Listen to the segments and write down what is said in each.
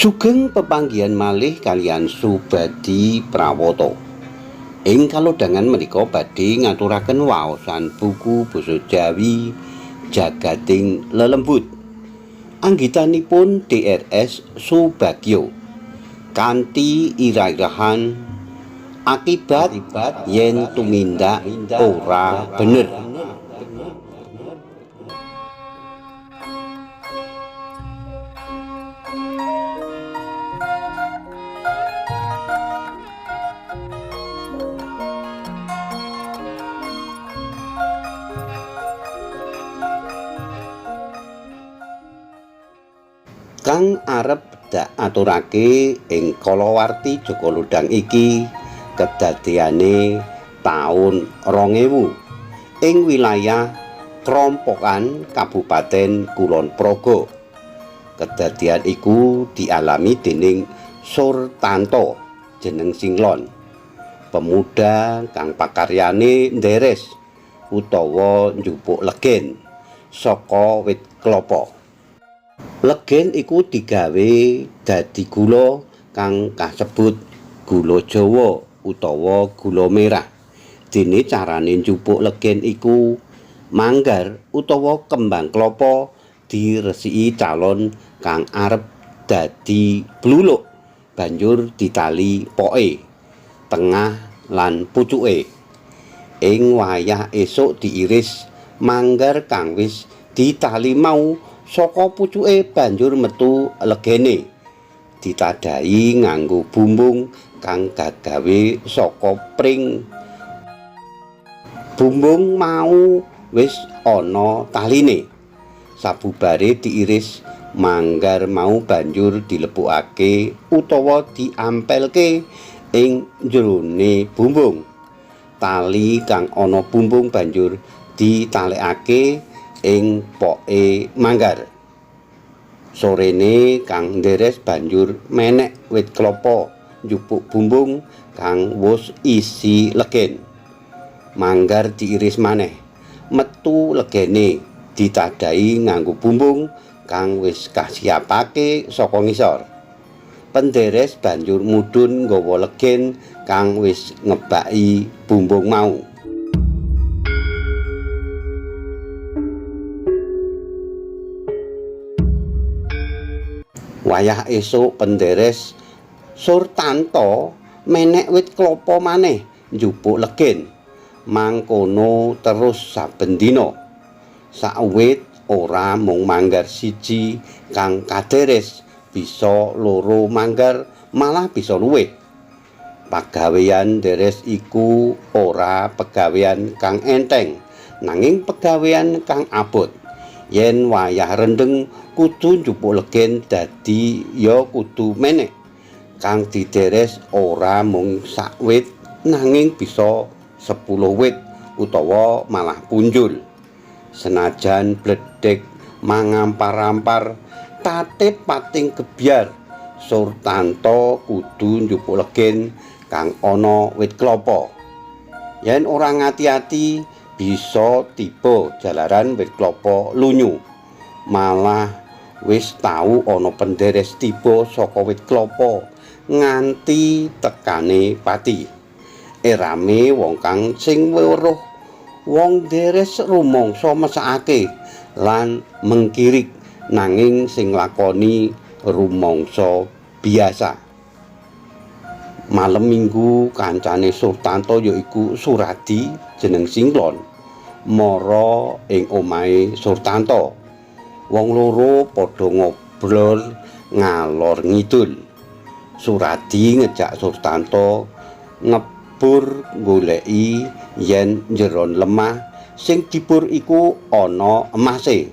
Sugeng pepanggihan malih kaliyan Subadi Prawoto. Ing kalodhangan menika badhe ngaturaken waosan buku basa Jawi Jagating Lelembut. Anggitanipun Drs. Subagyo. Kanthi ira-irahan akibat yen tumindak ora bener. Kang arep dak aturake ing kalawarti Jaka Lodhang iki kedadeane taun 2000 ing wilayah Krompokan, Kabupaten Kulon Progo. Kedadian iku dialami dening Surtanto jeneng Singlon, pemuda kang pakaryane nderes utawa njupuk legen saka wit klapa. Legen iku digawe dadi gula kang kasebut gula Jawa utawa gula merah. Dene carane njupuk legen iku manggar utawa kembang klapa diresiki calon kang arep dadi bluluk, banjur ditali poke, tengah lan pucuke. Ing wayah esuk diiris manggar kang wis ditali mau saka pucuke banjur metu legene, ditadahi nganggo bumbung kang kagawe saka pring. Bumbung mau wis ana taline. Sabubare diiris manggar mau banjur dilebokake utawa diampelke ing jerone bumbung. Tali kang ana bumbung banjur ditalekake ing poke manggar. Sorene kang nderes banjur menek wit klapa njupuk bumbung kang wus isi legen. Manggar diiris maneh, metu legene ditadahi nganggo bumbung kang wis kasiapake saka ngisor. Penderes banjur mudhun nggawa legen kang wis ngebaki bumbung mau. Wayah esuk penderes Surtanto menek wit klapa maneh njupuk legen. Mangkono terus saben dina. Sakwit ora mung manggar siji kang kaderes, bisa loro manggar, malah bisa luwih. Pagawean deres iku ora pegawean kang enteng, nanging pegawean kang abot. Yen wayah rendeng kudu njupuk legen dadi ya kudu menek. Kang dideres ora mung sak wit, nanging bisa 10 wit utawa malah punjul. Senajan bledek mangampar-ampar, tatip pating gebyar, Surtanto kudu njupuk legen kang ana wit klapa. Yen ora ngati-ati bisa tiba jalaran wit klapa lunyu. Malah wis tau ana penderes tiba saka wit klapa nganti tekane pati. Erame wong kang sing weruh wong deres rumangsa mesakake lan mengkirik, nanging sing lakoni rumangsa biasa. Malem Minggu kancane Surtanto yaiku Suradi jeneng Singlon mara ing omahe Surtanto. Wong loro padha ngobrol ngalor ngidul. Suradi ngejak Surtanto ngebur goleki yen jeron lemah sing dibur iku ana emase,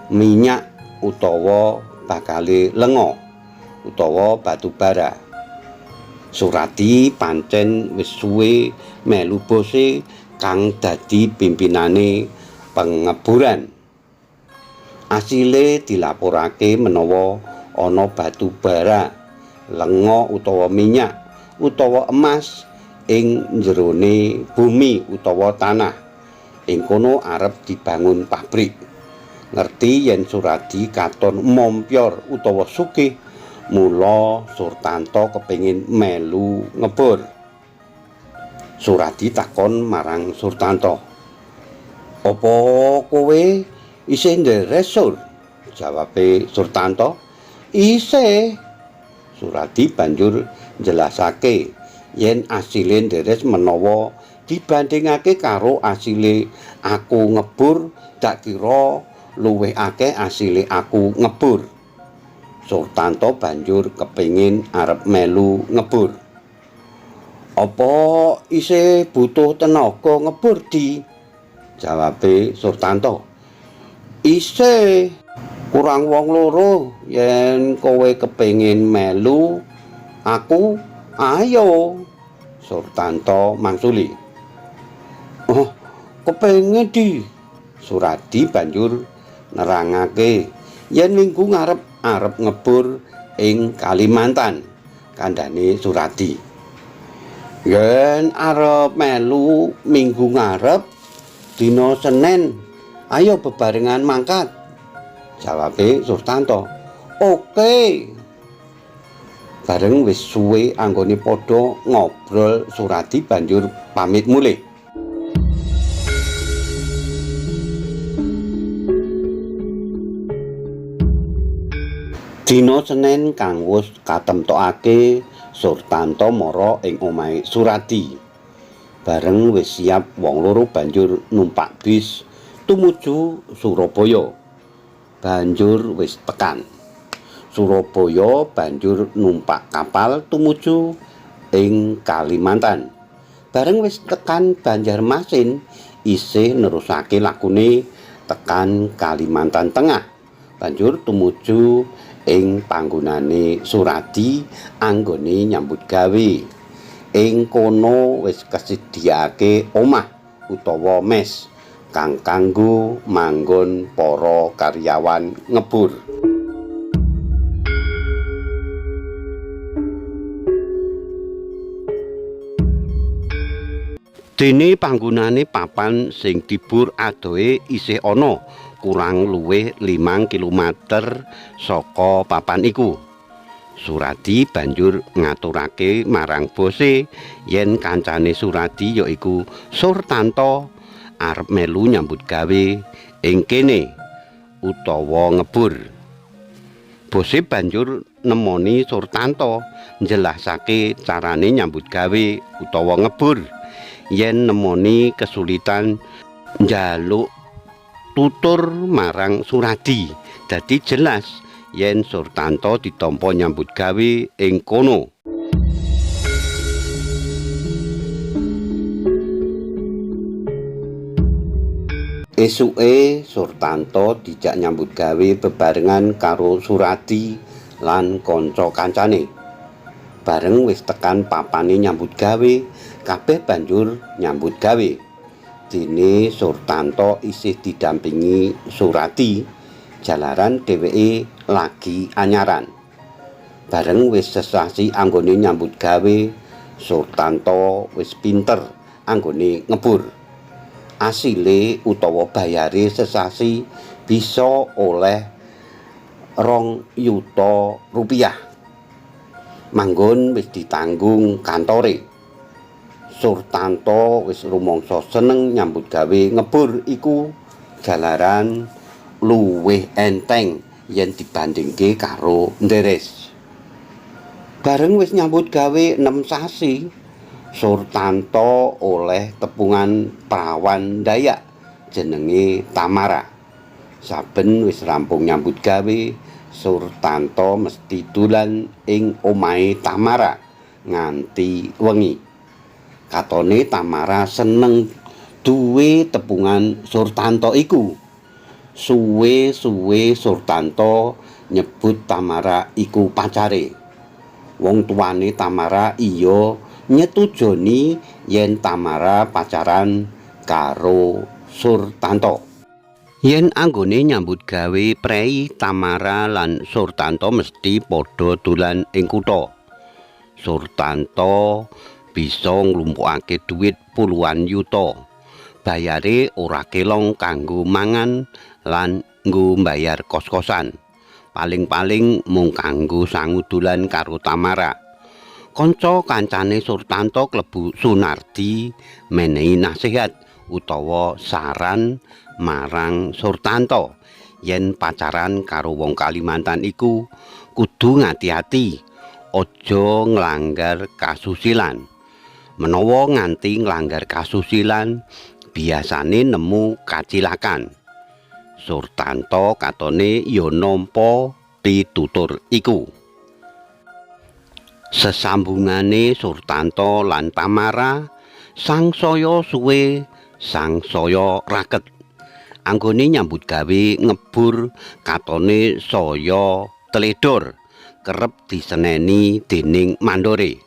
minyak utawa bakale lenga utawa batu bara. Suradi pancen wis suwe melu bose kang dadi pimpinane pengeburan. Asile dilaporake menawa ana batu bara, lenga utawa minyak utawa emas ing njerone bumi utawa tanah. Ing kono arep dibangun pabrik. Ngerti yen Suradi katon mompyor utawa sugih, Mula Surtanto kepengin melu ngebur. Suradi takon marang Surtanto, "Apa kowe isih nderes, Sur?" Jawabe Surtanto, "Isih." Suradi banjur njelasake yen asile nderes menawa dibandingake karo asile aku ngebur, dak kira luwih akeh asile aku ngebur. Surtanto banjur kepengin arep melu ngebur. "Apa isih butuh tenaga ngebur, Di?" Jawabe Surtanto, "Isih, kurang wong loro. Yen kowe kepengin melu aku, ayo." Surtanto mangsuli, "Oh, kepengin, Di." Suradi banjur nerangake yen minggu ngarep arep ngebur ing Kalimantan. Kandhane Suradi, "Yen arep melu minggu ngarep dina Senin, ayo bebarengan mangkat." Jawabe Surtanto, "Oke." Bareng wis suwe anggone padha ngobrol, Suradi banjur pamit mulih. Dina Senin kang wis katemtokake, Surtanto mara ing omahe Suradi. Bareng wis siap, wong loro banjur numpak bis tumuju Surabaya. Banjur wis tekan Surabaya, banjur numpak kapal tumuju ing Kalimantan. Bareng wis tekan Banjarmasin, isih nerusake lakune tekan Kalimantan Tengah. Banjur tumuju ing panggonane Suradi anggone nyambut gawe. Ing kono wis kesedhiake omah utawa mes kang kanggo manggon para karyawan ngebur. Dene panggonane papan sing dibur adohe isih ana kurang luwih 5 kilometer saka papan iku. Suradi banjur ngaturake marang bose yen kancane Suradi yaiku Surtanto arep melu nyambut gawe ing kene utawa ngebur. Bose banjur nemoni Surtanto njelasake carane nyambut gawe utawa ngebur. Yen nemoni kesulitan njaluk tutur marang Suradi. Dadi jelas yen Surtanto ditampa nyambut gawe ing kono. Esuke Surtanto dijak nyambut gawe bebarengan karo Suradi lan kanca kancane. Bareng wis tekan papane nyambut gawe, kabeh banjur nyambut gawe. Dene Surtanto isih didampingi Suradi, jalaran dheweke lagi anyaran. Bareng wis sesasi anggone nyambut gawe, Surtanto wis pinter anggone ngebur. Asile utawa bayare sesasi bisa oleh 2 yuta rupiah. Manggon wis ditanggung kantore. Surtanto wis rumangsa seneng nyambut gawe ngebur iku jalaran luwih enteng yen dibandingke karo nderes. Bareng wis nyambut gawe 6 sasi, Surtanto oleh tepungan prawan Dayak jenenge Tamara. Saben wis rampung nyambut gawe, Surtanto mesti dolan ing omahe Tamara nganti wengi. Katone Tamara seneng duwe tepungan Surtanto iku. Suwe-suwe Surtanto nyebut Tamara iku pacare. Wong tuane Tamara iya nyetujoni yen Tamara pacaran karo Surtanto. Yen anggone nyambut gawe prei, Tamara lan Surtanto mesti padha dolan ing kutha. Surtanto bisa nglumpukake dhuwit puluhan yuta. Bayare ora kelong kanggo mangan lan nggo mbayar kos-kosan. Paling-paling mung kanggo sangu dolan karo Tamara. Kanca kancane Surtanto klebu Sunardi menehi nasihat utawa saran marang Surtanto yen pacaran karo wong Kalimantan iku kudu ngati-ati, aja nglanggar kasusilan. Menawa nganti nglanggar kasusilan, biasane nemu kacilakan. Surtanto katone ya nampa pitutur iku. Sesambungane Surtanto lan Tamara sangsaya suwe sangsaya raket. Anggone nyambut gawe ngebur katone saya teledor, kerep diseneni dening mandore.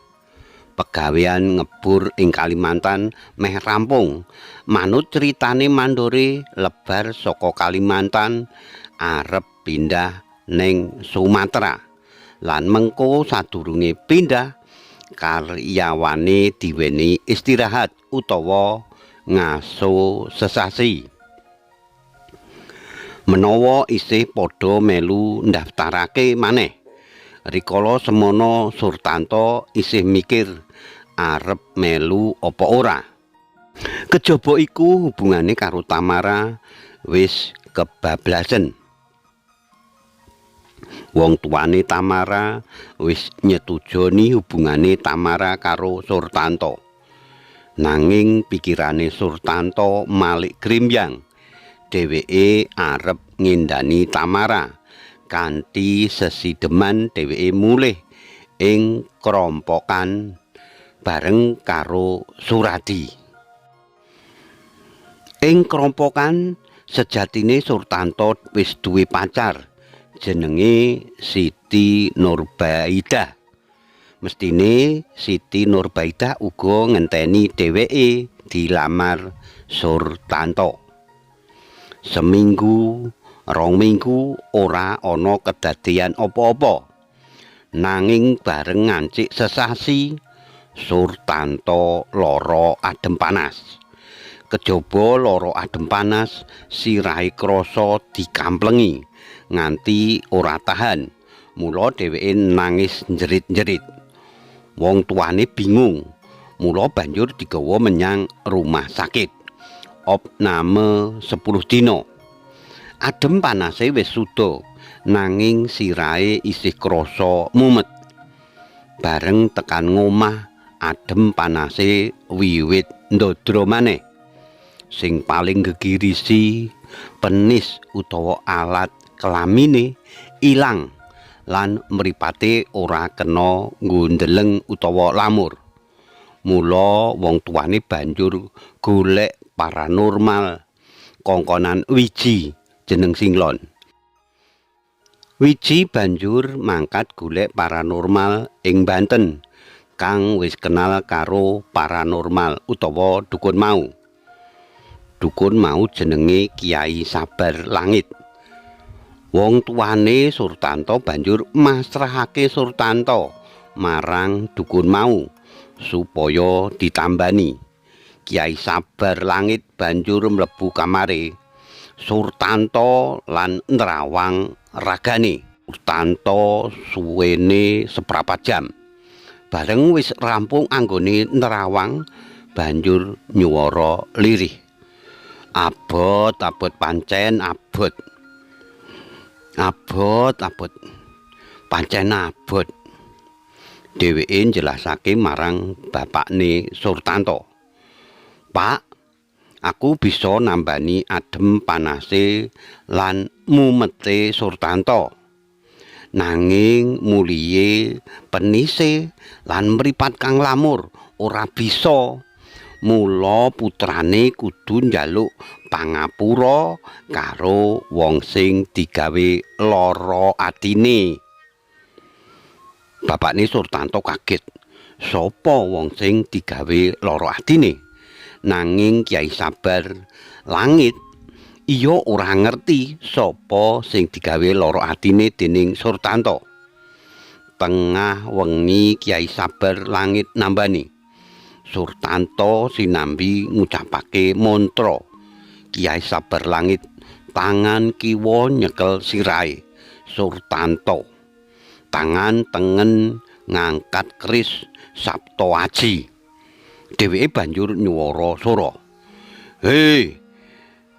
Pegawean ngebur ing Kalimantan meh rampung. Manut critane mandore, lebar saka Kalimantan arep pindah ning Sumatera. Lan mengko sadurunge pindah, karyawane diweni istirahat utawa ngaso sesasi. Menawa isih padha melu ndaftarake maneh. Rikala semono Surtanto isih mikir arep melu apa ora. Kejaba iku hubungane karo Tamara wis kebablasen. Wong tuane Tamara wis nyetujoni hubungane Tamara karo Surtanto. Nanging pikirane Surtanto malik grimbyang. Dheweke arep ngendani Tamara. Kanthi sesideman dheweke mulih ing krompokan bareng karo Suradi. Ing krompokan sejatine Surtanto wis duwe pacar jenenge Siti Nurbaidah. Mestine Siti Nurbaidah uga ngenteni dheweke dilamar Surtanto. Seminggu, rong minggu ora ana kedadeyan apa-apa. Nanging bareng ngancik sesasi, Surtanto lara adem panas. Kejaba lara adem panas, sirahe krasa dikamplengi nganti ora tahan. Mula dheweke nangis njerit-njerit. Wong tuane bingung, mula banjur digawa menyang rumah sakit. Opname 10 dina. Adem panase wis suda, nanging sirahe isih krasa mumet. Bareng tekan ngomah, adem panase wiwit ndadra maneh. Sing paling gegirisi, penis utawa alat kelamine ilang lan mripate ora kena nggo ndeleng utawa lamur. Mula wong tuane banjur golek paranormal kongkonan Wiji jeneng Singlon. Wiji banjur mangkat golek paranormal ing Banten kang wis kenal karo paranormal utawa dukun mau. Dukun mau jenenge Kiai Sabar Langit. Wong tuane Surtanto banjur masrahake Surtanto marang dukun mau supaya ditambani. Kiai Sabar Langit banjur mlebu kamare Surtanto lan nerawang ragane. Surtanto suwene seprapat jam. Bareng wis rampung anggone nerawang, banjur nyuwara lirih. Abot, abot pancen abot. Abot, abot. Pancen abot. Dheweke njelasake marang bapakne Surtanto. Pak, aku bisa nambani adem panase lan mumete Surtanto. Nanging mulihe penise lan mripat kang lamur ora bisa. Mula putrane kudu njaluk pangapura karo wong sing digawe lara atine. Bapakne Surtanto kaget. Sapa wong sing digawe lara atine? Nanging Kiai Sabar Langit iya ora ngerti sapa sing digawe lara atine dening Surtanto. Tengah wengi Kiai Sabar Langit nambani. Surtanto sinambi ngucapake mantra. Kiai Sabar Langit tangan kiwa nyekel sirahe. Surtanto. Tangan tengen ngangkat keris Sabto Aji. Dheweke banjur nyuwara sora. "Hei,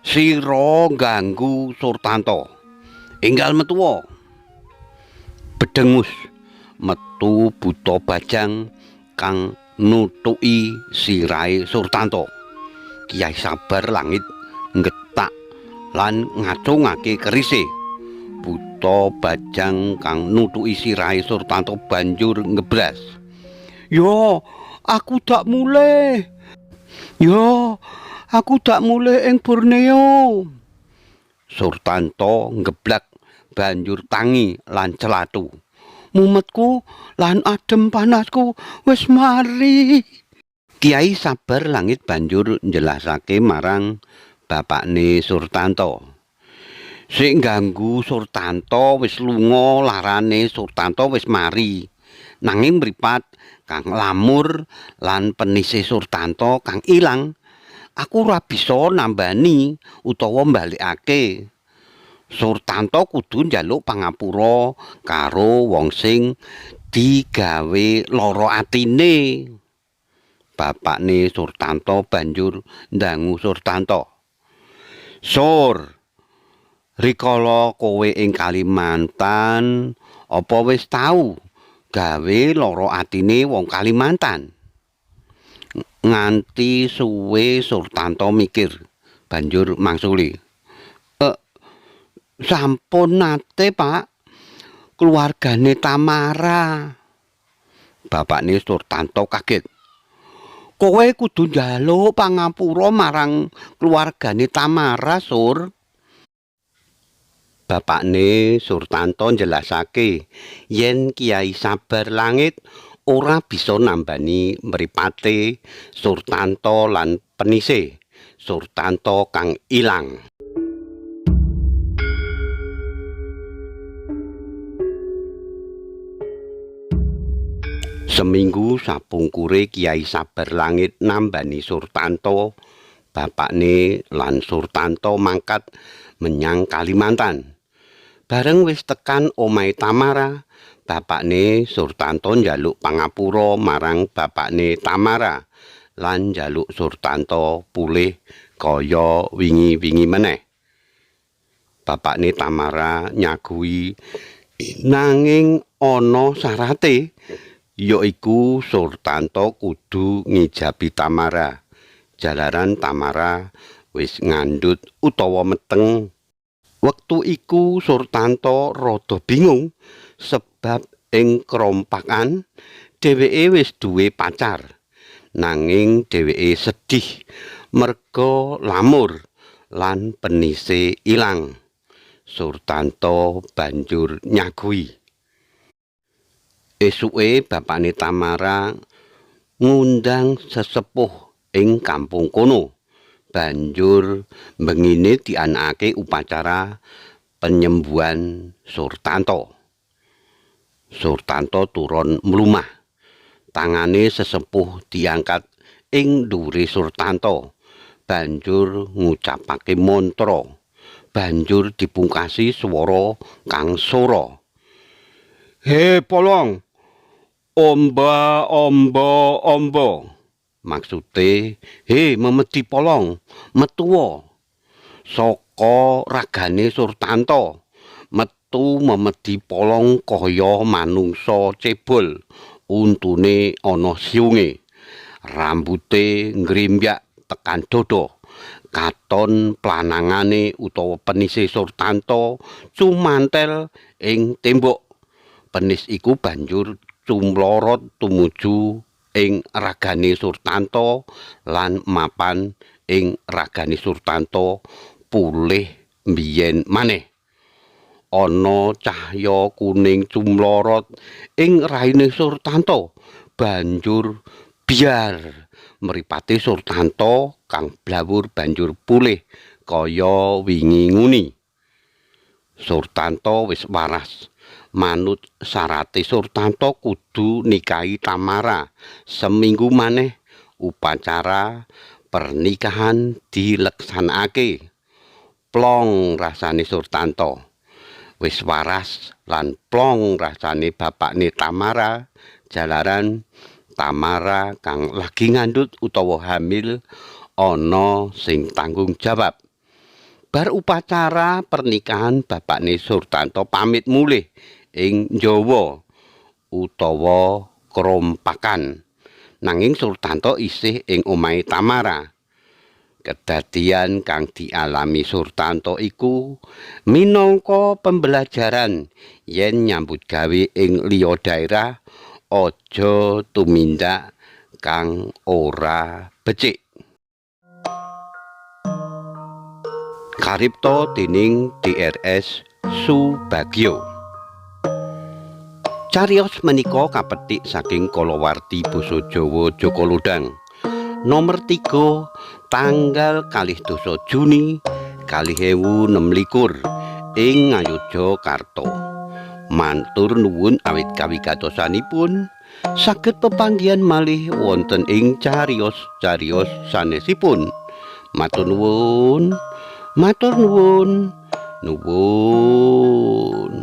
sira ganggu Surtanto. Enggal metuwa." Bedengus metu buta bajang kang nutuki sirahe Surtanto. Kiai Sabar Langit nggetak lan ngacungake kerise. Buta bajang kang nutuki sirahe Surtanto banjur ngebras. "Yo, aku dak mulih. Yo, aku dak mulih ing Borneo." Surtanto ngeblak banjur tangi lan celatu. "Mumetku lan adem panasku wis mari." Kiai Sabar Langit banjur njelasake marang bapakne Surtanto. Sing ganggu Surtanto wis lunga, larane Surtanto wis mari. Nanging mripat kang lamur lan penise Surtanto kang ilang, aku ora bisa nambani utawa mbalekake. Surtanto kudu njaluk pangapura karo wong sing digawe lara atine. Bapakne Surtanto banjur ndangu Surtanto. "Sur, rikala kowe ing Kalimantan, apa wis tau gawe lara atine wong Kalimantan?" Nganti suwe Surtanto mikir, banjur mangsuli. "Sampun nate, Pak. Keluargane Tamara." Bapakne Surtanto kaget. "Kowe kudu njaluk pangapura marang keluargane Tamara, Sur." Bapakne Surtanto njelasake yen Kiai Sabar Langit ora bisa nambani mripate Surtanto lan penise Surtanto kang ilang. Seminggu sapungkure Kiai Sabar Langit nambani Surtanto, bapakne lan Surtanto mangkat menyang Kalimantan. Bareng wis tekan omahe Tamara, bapakne Surtanto njaluk pangapura marang bapakne Tamara lan njaluk Surtanto pulih kaya wingi-wingi meneh. Bapakne Tamara nyagui nanging ana syarate, yaiku Surtanto kudu ngijabi Tamara. Jalaran Tamara wis ngandhut utawa meteng. Wektu iku Surtanto rada bingung sebab ing krompakan dheweke wis duwe pacar. Nanging dheweke sedih merga lamur lan penise ilang. Surtanto banjur nyagui. Esuke bapakne Tamara ngundang sesepuh ing kampung kono. Banjur bengine dianakake upacara penyembuhan Surtanto. Surtanto turun mlumah. Tangane sesepuh diangkat ing dhuwure Surtanto. Banjur ngucapake mantra. Banjur dipungkasi swara kang sora. "He polong, omba omba omba." Maksude, "He memedi polong, metuwa." Saka ragane Surtanto metu memedi polong kaya manungsa cebol, untune ana siunge. Rambute ngrembyak tekan dada. Katon planangane utawa penise Surtanto cumantel ing tembok. Penis iku banjur cumlorot tumuju ing ragane Surtanto lan mapan ing ragane Surtanto pulih mbiyen maneh. Ana cahya kuning cumlorot ing raine Surtanto, banjur biar mripate Surtanto kang blawur banjur pulih kaya wingi nguni. Surtanto wis waras. Manut syarate Surtanto kudu nikahi Tamara. Seminggu maneh upacara pernikahan dileksanakake. Plong rasane Surtanto. Wis waras lan plong rasane bapakne Tamara jalaran Tamara kang lagi ngandhut utawa hamil ana sing tanggung jawab. Bar upacara pernikahan bapakne Surtanto pamit mulih ing Jawa utawa Krompakan. Nanging Surtanto isih ing omahe Tamara. Kedadian kang dialami Surtanto iku minangka pembelajaran yen nyambut gawe ing liya daerah aja tumindak kang ora becik. Karipta dening DRS Subagyo. Cariyos menika kapetik saking kalawarti basa Jawa Jaka Lodhang nomor 3 tanggal 22 Juni 2026 ing Ngayogyakarta. Matur nuwun awit kawigatosanipun, saged pepanggihan malih wonten ing cariyos-cariyos sanesipun. Matur nuwun, matur nuwun, nuwun.